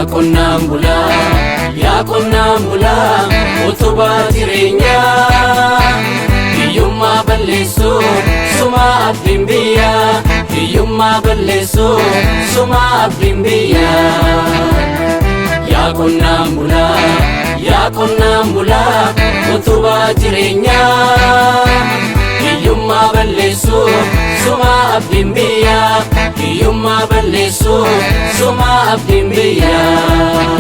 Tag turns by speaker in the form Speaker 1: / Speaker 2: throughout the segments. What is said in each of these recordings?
Speaker 1: Yaa qonnaan bulaa, yaa qonnaan bulaa, utubaa jireenyaa. Hiyyummaa balleessuu, sumaa abdiin biyyaa. Hiyyummaa balleessuu, sumaa abdiin biyyaa. Yaa qonnaan bulaa, yaa qonnaan bulaa, utubaa jireenyaa. Hiyyummaa balleessuu, sumaa abdiin biyyaa. Hiyyummaa balleessuu, sumaa abdiin biyyaa.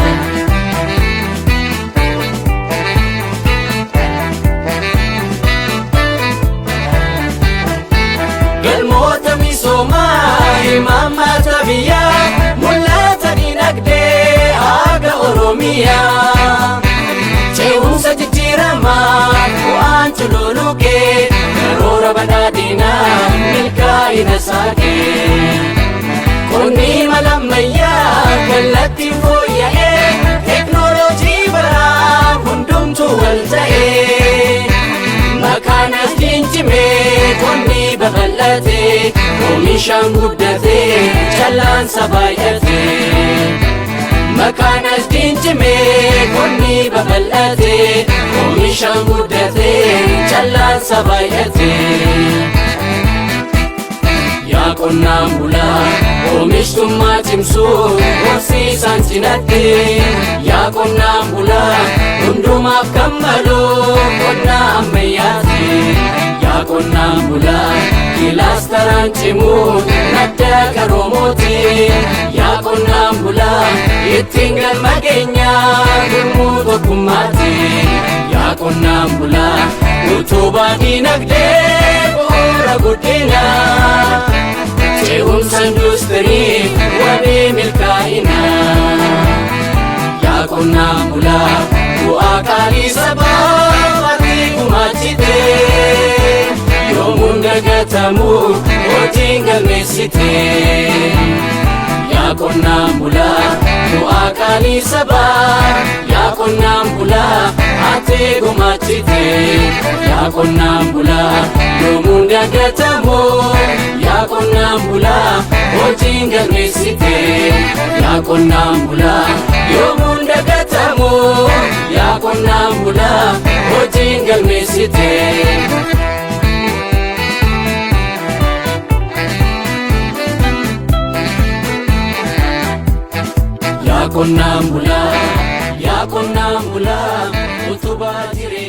Speaker 1: Galmoota misoomaa imaammata biyyaa mul'ata dinagdee haga Oromiyaa. Ce'umsa jijjiiramaa bu'aan cululuqee karoora badhaadhinaa milkaa'ina saaqee. Qonni mala ammayyaa kallattiin fooyya'ee teeknooloojii baraa hundumtuu wal ta'ee. Makaanas cimee qonni babal'atee oomishaan guddatee callaansa baay'atee. Makaanas cimee qonni babal'atee oomishaan guddatee callaansa baay'atee. Yaa qonnaan bulaa oomishtummaa cimsuu horsiisaan cinatti. Yaa qonnaan bulaa hundumaaf kan malu qonna ammayyaati. Yaa qonnaan bulaa kilaastaraan cimuun madda qaroomooti. Yaa qonnaan bulaa ittiin galma keenyaa gurmuu tokkummaati. Yaa qonnaan bulaa utubaa dinagdee bu'uura guddinaa. Ce'umsa industirii wabii milkaa'inaa. Yaa qonnaan bulaa bu'aa qaalii sabaa ati gumaachite. Yoomuun dagatamu hojiin galmeessite. Yaa qonnaan bulaa bu'aa qaalii sabaa yaa qonnaan bulaa ati gumaachite. Yaa qonnaan bulaa yoomuun dagatamu yaa qonnaan bulaa hojiin galmeessite. Yaa qonnaan bulaa yoomuun dagatamu yaa qonnaan bulaa hojiin galmeessite. Yaa qonnaan bulaa, yaa qonnaan bulaa, utubaa jireenyaa.